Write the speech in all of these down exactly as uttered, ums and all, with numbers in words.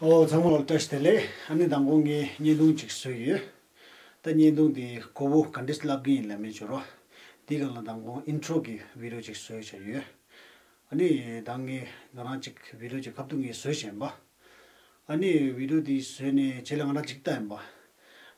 ཨོ་ཚང་མ་ལ་བཀྲ་ཤིས་བདེ་ལེགས། ཨ་ནི་མདང་དགོང་ངས་བརྙན་ཐུང་ཅིག་བཟོས་ཡོད། ད་བརྙན་ཐུང་དེ་མགོ་བོ་ག་འདྲས་བསླབ་ཀྱི་ཡིན་ལབ་མི་བྱོས་རོགས། དེའི་སྒང་ལ་མདང་དགོང་ཨིན་ཊྲོ་གི་བི་ཌི་ཡོ་ཅིག་བཟོས་བྱས་ཡོད། ཨ་ནི་ད་ངས་ང་རང་ཅིག་བི་ཌི་ཡོ་ཅིག་ཁ་ཐུག་ངས་བཟོས་བྱས་ཡིན་པ། ཨ་ནི་བི་ཌི་ཡོ་དེ་བཟོས་ནས་རྗེས་ལ་ང་རང་ཅིག་ལྟ་ཡིན་པ།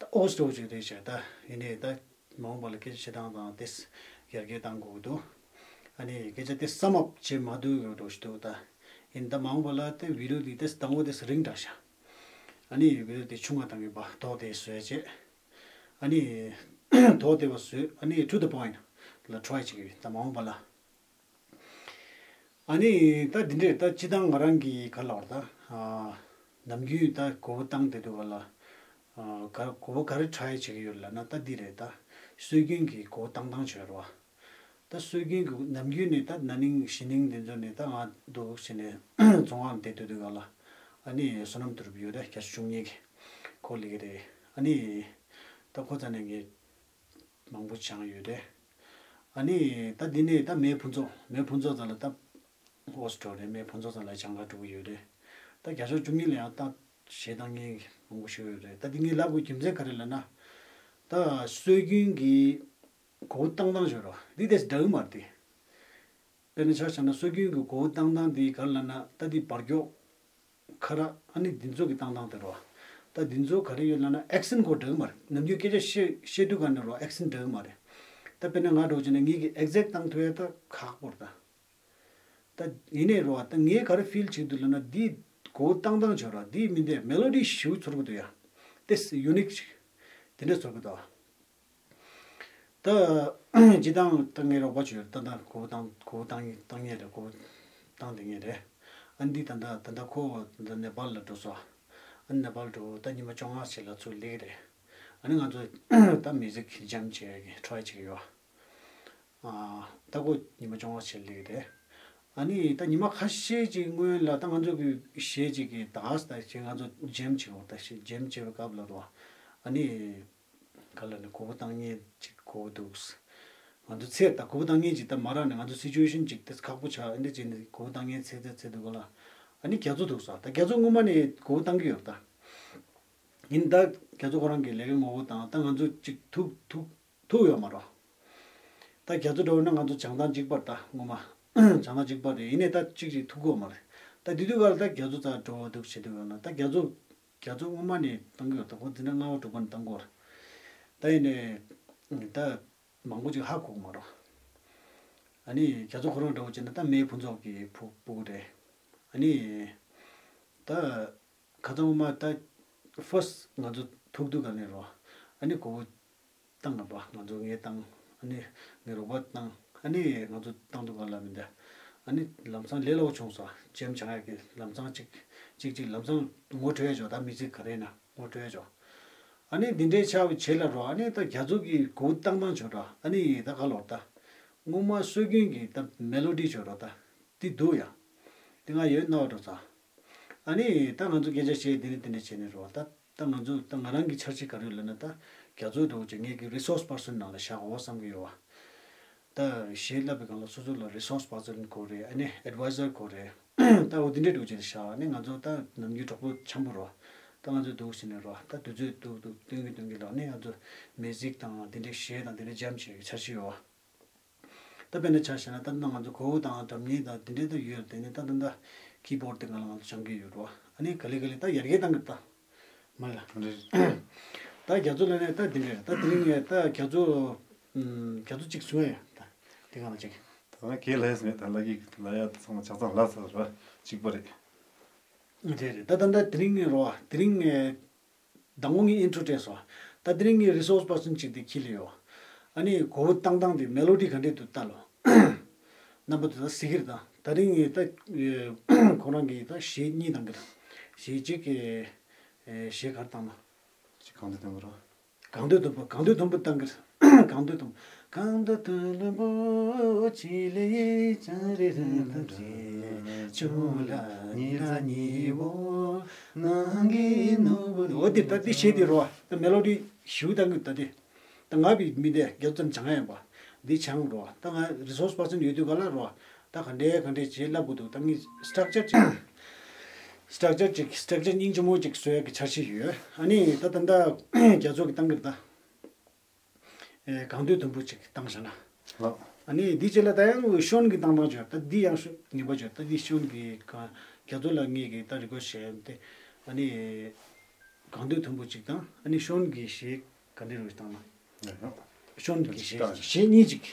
ད་ཨོ་སི་ཊོ་ཅིག་རེད་བྱས། ད་ཡིན་ནའི་ད་མ་འོངས་པ་ལ་སྐད་ཆ་བཤད་སྟངས་དང་དེ་ཡར་རྒྱས་གཏང་དགོས་ཀྱི་འདུག་ཨ་ནི་སྐད་ཆ་དེ་སམ་ཨབ་བྱེད་མ་ཐུབ་ཡོད་འགྲོ་ཞིག་འདུག་ད་ཡིན་ད་མ་འོངས་པ་ལ་དེ་བི་ཌི་ཡོ་དེ་དེ་དང་པོ་དེ་རིང་དྲགས་ཤག་ཨ་ནི་བི་ཌི་ཡོ་དེ་ཆུང་བ་བཏང་གི་པ་ཐོག་དེ་བཟོས་བྱས། ཨ་ནི་ཐོག་དེ་བ་བཟོས། ཨ་ནི་to the point ལ་ཊྲའི་བྱེད་ཀྱི་ཡོད་ད་མ་འོངས་པ་ལ། ཨ་ནི་ད་འདི་འདྲས་ད་སྤྱི་བཏང་ང་རང་གི་ག་ལབ་ར་ད། ཨ་ནམ་རྒྱུན་ད་མགོ་བོ་བཏང་བསྡད་དུས་ག་ལ། ཨ་ག་མགོ་བོ་ག་རེ་ཊྲའི་བྱེད་ཀྱི་ཡོད་ལབ་ན་ད་འདི་རེད་ད། སྲོལ་རྒྱུན་གྱི་མགོ་བོ་བཏང་སྟངས་བྱོས་ར་བ། ད་སྲོལ་རྒྱུན་གྱི་ནམ་རྒྱུན་ནས་ད་ན་ནིང་གཞེས་ནིང་འདི་ཚོ་ནས་ད་ང་འདུག་བྱས་ནས་ཚོང་ཁང་བསྡད་སྡོད་དུས་ག་ལ། ཨ་ནི་བསོད་ནམས་དོར་བུ་ཡོད་རེད། བརྒྱ་ཆ་བཅུ་གཉིས་ཀྱི་ཁོ་ལི་གི་རེད། ཨ་ནི་ད་ཁོ་ཚ་ནས་ངས་མང་པོ་སྦྱངས་ཡོད་རེད། ཨ་ནི་ད་འདི་ནས་ད་མའི་ཕུན་ཚོགས་མའི་ཕུན་ཚོགས་ཚ་ལ་ད་ཨོ་སི་ཊྲོ་རེད། མའི་ཕུན་ཚོགས་ཚ་ལ་སྦྱང་ག་འགྲོ་གི་ཡོད་རེད། ད་བརྒྱ་ཆ་བཅུ་གཉིས་ལ་ཡང་ད་གཞས་བཏང་མཁན་མང་པོ་ཞིག་ཡོད་རེད། ད་འདི་ངས་ལབ་དགོས་རྒྱུ་མཚན་ག་རེ་ལབ་ན། ད་སྲོལ་རྒྱུན་གྱི་མགོ་བོ་བཏང་སྟངས་ཞོར་རོ་འདི་དེ་འདྲ་གི་མ་རེད་དེ། དཔེར་ན་ཆ་བཞག་ན་སྲོལ་རྒྱུན་གྱི་མགོ་བོ་བཏང་སྟངས་དེ་ག་རེ་ལབ་ན་ད་འདི་བར་སྐྱོག་ཁ་ར་ཨ་ནི་འདི་ཚོ་གི་བཏང་སྟངས་དེ་རོ། ད་འདི་ཚོ་ག་རེ་ཡོད་ལབ་ན་ཨེག་སེན་ཊི་ཁོ་འདྲ་གི་མ་རེད། ནམ་རྒྱུན་སྐད་ཆ་བཤད་བཤད་དུས་ག་ནས་རོ་ཨེག་སེན་ཊི་འདྲ་གི་མ་རེད། ད་དཔེར་ན་ང་འདྲ་བོ་བྱས་ན་ངེད་ཀྱི་ཨེག་ཛེག་བཏང་ཐུབ་ཡ་ད་ཁག་པོ་རེད་ད། ད་ཡིན་ནའི་རོ་ད་ངས་ག་རེ་ཕིལ་བྱེད་འདུག་ལབ་ན་འདི་མགོ་བོ་བཏང་སྟངས་བྱོས་ར་འདི་མི་འདི་མེ་ལོ་ཌི་ཞིག་ཚོར་གི་འདུག་ཡ། དེ་ཡུ་ནིག་ཅིག་དེ་འདྲ་ཚོར་གི་འདུག་ད་སྤྱི་བཏང་ད་ངའི་རོགས་པ་ཅིག་ཡོད། ད་ད་གོ་བོ་བཏང་གོ་བོ་བཏང་བཏང་མཁན་རེད། གོ་བོ་བཏང་བསྡད་མཁན་རེད། ཨ་འདི་ད་ད་ད་ད་ཁོ་ད་ནེ་པཱལ་ལ་འགྲོ་སོང་། ཨ་ནེ་པཱལ་འགྲོ་ད་ཉི་མ་བཅོ་ལྔ་ཕྱེད་ལ་ཚུར་སླེབས་ཀྱི་རེད། ཨ་ནི་ང་ཚོ་ད་མིའུ་ཟིག་ཇམ་བྱེད་ཀྱི་ཊྲའི་བྱེད་ཀྱི་ཡོད། ཨ་ད་ཁོ་ཉི་མ་བཅོ་ལྔ་ཕྱེད་སླེབས་ཀྱི་རེད། ཨ་ནི་ད་ཉི་མ་ཁ་ཤས་ཅིག་སྔོན་ལ་ད་ང་ཚོ་གི་གཞས་ཅིག་གི་ད་ད་ཅིག་ང་ཚོ་ཇམ་བྱེད་འོ་ད་ཞིག་ཇམ་བྱེད་པའི་སྐབས་ལ་རོ། ཨ་ནི། ག་ལ་ནི་གོ་བོ་བཏང་མཁན་ཅིག་གོ་བོ་འདུག་ང་ཚོ་ཚེ་ད་གོ་བོ་བཏང་མཁན་ཅིག་ད་མ་རག་ནས་ང་ཚོ་སི་ཅུ་ཨེ་ཤན་ཅིག་ད་ཁག་པོ་ཆགས། ཨ་འདི་ཅིག་ནི་གོ་བོ་བཏང་མཁན་ཚེ་ཚེ་ཚེ་འདུག་ག་ལ། ཨ་ནི་རྒྱ་མཚོ་འདུག་ས་ད་རྒྱ་མཚོ་སྔོན་མ་ནས་གོ་བོ་བཏང་གི་ཡོད་ད། ཡིན་ད་རྒྱ་མཚོ་ཁོ་རང་གི་ལས་ཀའི་ངོ་བོ་དང་ད་ང་ཚོ་ཅིག་ཐུག་ཐུག་ཐུག་ཡོད་མ་རོ། ད་རྒྱ་མཚོ་འདྲ་བོ་ན་ང་ཚོ་བྱང་ཐང་གཅིག་པར་ད་སྔོན་མ་བྱང་ཐང་གཅིག་པར་རེད། ཡིན་ནའི་ད་གཅིག་ཅིག་ཐུག་གི་ཡོད་མ་རེད། ད་དེ་དུས་ག་ལ་ད་རྒྱ་མཚོ་རྩ་འགྲོ་བ་འདུག་བྱེད་འདུག་ཡོད་ན་ད་རྒྱ་མཚོ། རྒྱ་མཚོ་སྔོན་མ་ནས་བཏང་གི་ཡོད་ད། ཁོ་འཛིན་གྲྭ་ལྔ་པ་དྲུག་པ་ནས་བཏང་གི་ཡོད་རེད། ད་ཡིན་ནའི་ད་མང་པོ་ཅིག་ཧ་གོ་གི་མ་རེད། ཨ་ནི་རྒྱ་མཚོ་ཁོ་རང་འདྲ་བོ་བྱས་ན་ད་མའི་ཕུན་ཚོགས་ཀྱི་ཕྲུ་གུ་རེད། ཨ་ནི་ད་ཁ་སང་སྔོན་མ་ད་ཕར་སི་ཊི་ང་ཚོ་ཐུག་དུས་ག་ནས་རོ། ཨ་ནི་གོ་བོ་བཏང་ང་པ་ང་ཚོ་ངས་བཏང་། ཨ་ནི་ངའི་རོགས་པ་བཏང་། ཨ་ནི་ང་ཚོ་བཏང་དུས་ག་ལ་མི་འདའ། ཨ་ནི་ལམ་སང་ལས་སླ་བོ་བྱུང་སོང་། ཇམ་སྦྱང་ཡག་གི་ལམ་སང་གཅིག་གཅིག་གཅིག་ལམ་སང་ངོ་འཕྲོད་ཡ་ཆོག་ད་མི་ཚིག་ག་རེ་ན་ངོ་འཕྲོད་ཡ་ཆོག་ཨ་ནི་འདི་འདྲའི་ཆགས་པའི་བྱེད་ལ་རོ། ཨ་ནི་ད་རྒྱ་མཚོ་གི་གོ་བོ་བཏང་སྟངས་ཆོག་ར། ཨ་ནི་ད་ག་ལོར་ད་སྔོན་མ་སྲོལ་རྒྱུན་གྱི་ད་མེ་ལོ་ཌི་ཆོག་ར་ད་འདི་འདུག་ཡ། འདི་ང་ཡོད་ན་བ་འགྲོ་ཚ། ཨ་ནི་ད་ང་ཚོ་སྐད་ཆ་བཤད་འདི་ནས་འདི་འདྲ་བྱས་ནས་རོ། ད་ད་ང་ཚོ་ད་ང་རང་གི་འཆར་གཞི་ག་རེ་ཡོད་ལབ་ན་ད་རྒྱ་མཚོ་འདྲ་བོ་ཅིག་ངེད་ཀྱི་རི་སོར་སི་པར་སོན་ནང་ལ་བཞག་འོ་བསམ་གྱི་ཡོད་བ། ད་གཞས་བསླབ་པའི་སྒང་ལ་སོ་སོ་ལ་རི་སོར་སི་པར་སོན་དགོས་རེད། ཨ་ནི་ཨེཌ་ཝའི་ཟར་དགོས་རེད། ད་འོ་འདི་འདྲའི་འདྲ་བོ་ཅིག་ལ་བཞག་ཨ་ནི་ང་ཚོ་ད་ནམ་རྒྱུན་གྲོགས་པོ་འཆམ་པོ་རོ། ད་ང་ཚོ་འདུག་ཟེར་ནས་རོ། ད་དུས་ཚོད་འདུག་འདུག་སྟོན་གྱི་སྟོན་གྱི་ལ་ཨ་ནི་ང་ཚོ་མི་ཟིག་དང་འདི་འདྲའི་གཞས་དང་འདི་འདྲའི་ཇམ་བྱེད་ཀྱི་འཆར་གཞི་ཡོད་བ། ད་དཔེར་ན་ཆ་བཞག་ན་ད་ལྟ་ང་ཚོ་གོ་བོ་དང་སྒྲ་སྙན་དང་དེ་འདྲའི་ད་ཡོད་དེ་ནི་ད་ད་ད་ཀི་བོར་དེ་ང་ལ་ང་ཚོ་སྦྱང་གི་ཡོད་རོ། ཨ་ནི་ག་ལེ་ག་ལེ་ད་ཡར་རྒྱས་གཏང་གི་ད་མ་ལ། རེད། ད་རྒྱ་མཚོ་ལ་ནས་ད་དེ་འདྲ་ད་དེ་རིང་ངས་ད་རྒྱ་མཚོ་ཨུམ་རྒྱ་མཚོ་གཅིག་བཟུང་ཡ་ད་དེ་གང་ལ་ཅིག་ད་ང་གས་ལ་ཡ་སི་མེད་ད་ལ་གི་ལ་ཡ་ཚང་མ་ཆ་ཚང་ལ་ས་ར་གཅིག་པ་རེད། རེད་རེད། ད་ད་ད་དེ་རིང་ངས་རོ་དེ་རིང་ངས། མདང་དགོང་ངས་ཨིན་ཊྲོ་སྤྲད་སོང་། ད་དེ་རིང་ངས་རི་སོར་སི་པར་སོན་ཅིག་དེ་ཁྱི་ལ་ཡོད། ཨ་ནི་གོ་བོ་བཏང་སྟངས་དེ་མེ་ལོ་ཌི་ག་འདྲས་འདུག་ལྟ་ལོ། རྣམ་པ་དེ་ད་གཟིགས་ཀྱི་རེད་ད། ད་རིང་ངས་ད་ཁོ་རང་གིས་ད་གཞས་གཉིས་བཏང་གི་རེད། གཞས་གཅིག་གི་གཞས་ག་རེ་བཏང་ན། གཅིག་གང་དུ་བཏང་གི་རེད། གང་འདོད་དུམ་བུ་གང་འདོད་དུམ་བུ་བཏང་གི་རེད། གང་འདོད་དུམ་བུ་གང་འདོད་དུམ་བུ་ཅི་ལེ་ཅང་རེ་རེ་ལ་རེ་ཅུང་ལ་ཉི་ལ་ཉི་བོ། ནང་གི་ནོར་བུ། འོ་དེ་ད་དེ་གཞས་དེ་རོ། ད་མེ་ལོ་ཌི་ཞུ་དང་གི་ད་དེ། ད་ང་བི་མི་དེ་རྒྱབ་ཙམ་སྦྱང་ཡ་ཡིན་པ། འདི་སྦྱང་རོ། ད་ང་རི་སོར་སི་པར་སོན་ཡོད་དུས་ག་ལ་རོ། ད་ག་འདྲའི་ག་འདྲའི་བྱེད་ལབ་དགོས་འདུག་ད་ངས་སི་ཊག་ཅར་ཅིག་སི་ཊག་ཅར་ཅིག་སི་ཊག་ཅར་སྙིང་རྗེ་མོ་ཅིག་བཟོ་ཡག་གི་འཆར་གཞི་ཡོད། ཨ་ནི་ད་ད་ལྟ་རྒྱ་མཚོ་གི་བཏང་གི་རེད་ད། ཨེ་གང་འདོད་དུམ་བུ་ཅིག་བཏང་བཞག་ན། ལགས། ཨ་ནི་འདི་རྗེས་ལ་ད་ཡང་ཤོན་གྱི་བཏང་སྟངས་བྱོས། ད་འདི་ཡང་ཤོ་ངེས་པ་བྱོས། ད་འདི་ཤོན་གྱི་ག་རྒྱ་མཚོ་ལ་ངེད་ཀྱིས་ད་རི་ཀོ་ཤེ་ཏེ། ཨ་ནི་གང་འདོད་དུམ་བུ་ཅིག་དང་ཨ་ནི་ཤོན་གྱི་གཞས་ག་འདྲ་རུ་བཏང་ན། ཡང་ཡང་། ཤོན་གྱི་གཞས་གཞས་གཉིས་ཅིག་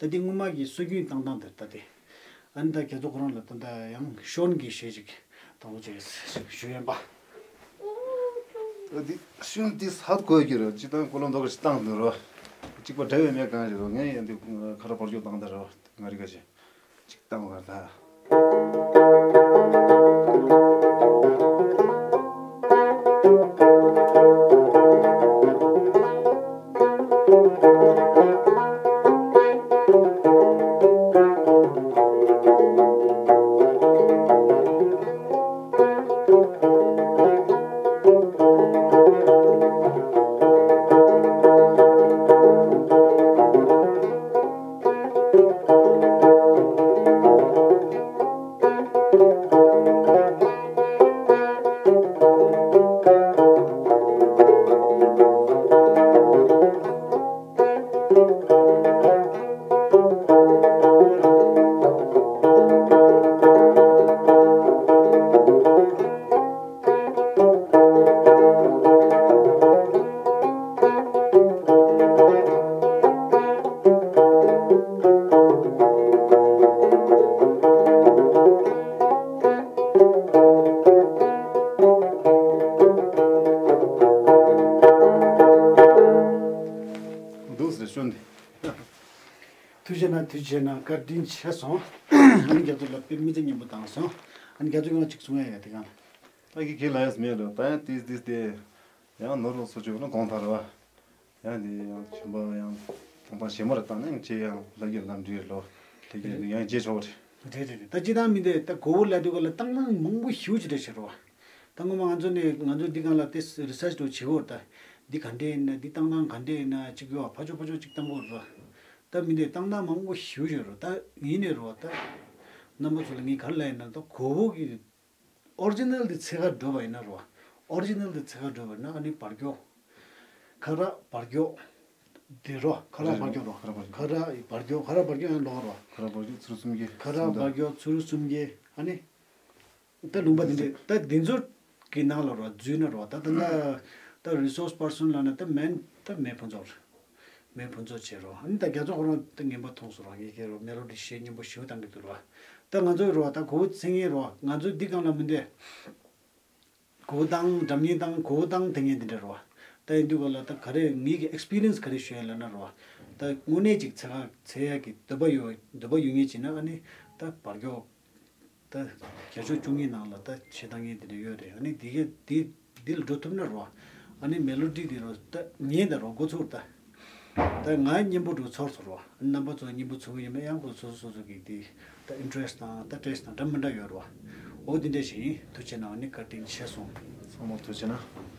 ད་འདི་སྔོན་མ་གི་སྲོལ་རྒྱུན་བཏང་སྟངས་དེ་ད་དེ། ཨ་ནི་ད་རྒྱ་མཚོ་ཁོ་རང་ལ་ད་ལྟ་ཡང་ཤོན་གྱི་གཞས་ཤིག་དང་པོ་བྱས་ཞུ་ཡན་པ། ཨ་འདི་ཤོན་འདི་ས་དགོས་ཀྱི་རེད། ཅི་ལྟར་ཀོ་ལོ་མདོ་གི་ཞིག་བཏང་འདུག་རོ། གཅིག་པ་འདྲ་བའི་མེད་གང་ཞིག་རོ། ངས་ཡང་འདི་ཁ་ར་བར་སྐྱོར་བཏང་འདི་རོ། ང་རི་ག་ཞིག་གཅིག་བཏང་བ་ད། འདུག་ཟེར་ཤོད་འདི། ཐུགས་རྗེ་གནང་། ཐུགས་རྗེ་གནང་། བཀའ་དྲིན་ཆེ་སོང་། ཨ་ནི་རྒྱ་མཚོ་ལ་དཔེ་མི་ཚེ་སྙན་པོ་བཏང་སོང་། ཨ་ནི་རྒྱ་མཚོ་ཡང་གཅིག་གསུང་ཡ་ཡོད་དེ་གང་ལ། ད་གི་གི་ལ་ཡས་མེད་རོ། ད་ཡང་ཏིས་ཏིས་ཏེ་ཡང་ནོར་རོ་སོ་ཅོ་ན་གོང་ཐར་བ། ཡང་དེ་ཡང་ཆེན་པོ་ཡང་ཐང་པ་ཞེ་མོ་ར་བཏང་ན་ཡང་ཅེ་ཡང་ལ་གི་ལམ་འདྲི་རོ། ལ་གི་ཡང་རྗེས་ཆོག་རེད། རེད་རེད་རེད། ད་ཅི་ད་མི་འདི་ད་གོ་བོ་ལ་དུས་ག་ལ་བཏང་སྟངས་མང་པོ་ཞེ་པོ་ཅིག་རེད་ཤག་རོ། ད་ངོ་མ་ང་ཚོ་ནས་ང་ཚོ་འདི་གང་ལ་དེ་རི་སར་ཆི་འདྲ་བྱེད་དགོས་རེད། ད་འདི་ག་འདྲས་ཡིན་ན། འདི་བཏང་སྟངས་ག་འདྲས་ཡིན་ན་ཅིག་ཡོད་ཕ་ཆོ་ཕ་ཆོ་ཅིག་བཏང་དགོས་རེད། ད་མི་འདི་བཏང་སྟངས་མང་པོ་ཞེ་པོ་ཅིག་རོ། ད་ཡིན་ནས་རོ། ད་རྣམ་པ་ཚོ་ལ་ངས་ག་རེ་ལབ་ཡིན་ན། ད་གོ་བོ་གི་ཨོ་རི་ཇི་ནལ་དེ་ཚེ་ག་འགྲོ་བ་ཡིན་ན་རོ། ཨོ་རི་ཇི་ནལ་དེ་ཚེ་ག་འགྲོ་བ་ཡིན་ན་ཨ་ནི་བར་སྐྱོག་ཁ་ར་བར་སྐྱོག་དེ་རོ། ཁ་ར་བར་སྐྱོག་རོ། ཁ་ར་བར་སྐྱོག་ཁ་ར་བར་སྐྱོག་ཁ་ར་བར་སྐྱོག་ཡང་ལོག་རོ། ཁ་ར་བར་སྐྱོག་ཚུར་གསུམ་གྱི། ཁ་ར་བར་སྐྱོག་ཚུར་གསུམ་གྱི། ཨ་ནི་ད་ལུང་པ་དེ་འདྲས་ད་འདི་ཚོ་གི་ནང་ལ་རོ་འཛུལ་ན་རོ། ད་ད་ད་ད་རི་སོར་སི་པར་སོན་ལབ་ན་ད་མེན་ད་མེ་ཕུན་ཚོགས་རེད། མེ་ཕུན་ཚོགས་བྱེད་རོགས། ཨ་ནི་ད་རྒྱ་མཚོ་ཁོ་རང་ད་ངན་པ་མཐོང་སོང་རོགས། ངས་ཁྱེད་རོགས་མེ་ལོ་ཌི་གཞས་སྙན་པོ་ཞེ་པོ་བཏང་གི་འདུག་རོགས། ད་ང་ཚོའི་རོགས་ད་གོ་བོ་ཚིག་ངན་རོགས། ང་ཚོའི་འདི་གང་ལ་མི་འདོད། གོ་བོ་བཏང་སྒྲ་སྙན་བཏང་གོ་བོ་བཏང་དེ་ངན་འདི་འདྲ་རོགས། ད་ཡིན་དུས་ག་ལ་ད་ག་རེ་ངེད་ཀྱི་ཨེག་སི་པི་རི་ཡན་སི་ག་རེ་ཞུ་ཡ་ལབ་ན་རོགས། ད་དངོས་གནས་ཅིག་འཚོལ་ག་འཚོལ་ཡ་གི་འདོད་པ་ཡོད་འདོད་པ་ཡོད་ངེས་བྱས་ན་ཨ་ནི་ད་བར་སྐྱོག་ད་བརྒྱ་ཆ་བཅུ་གཉིས་ནང་ལ་ད་ཆེ་ཐང་ངེས་འདི་འདྲ་ཡོད་རེད། ཨ་ནི་འདི་ག་འདི་འདི་ལ་འགྲོ་ཐུབ་ན་རོགས། ཨ་ནི་མེ་ལོ་ཌི་འདི་རོགས་ད་ཉན་ད་རོགས་འགོ་ཚུགས་ད། ད་ང་སྙན་པོ་འདྲ་ཚོར་ཚོར་བ། རྣམ་པ་ཚོ་སྙན་པོ་ཚོར་གི་ཡིན་པ་ཡང་ཁོ་སོ་སོ་སོ་སོ་གི་དེ་ད་interest་དང་ད་taste དང་འདྲ་མི་འདྲ་ཡོད་རེད་བ། འོ་དེ་འདྲ་ཞིག་ཡིན། ཐུགས་རྗེ་གནང་། ནི་བཀའ་དྲིན་ཆེ་སོང་། ཚང་མ་ཐུགས་རྗེ་གནང་།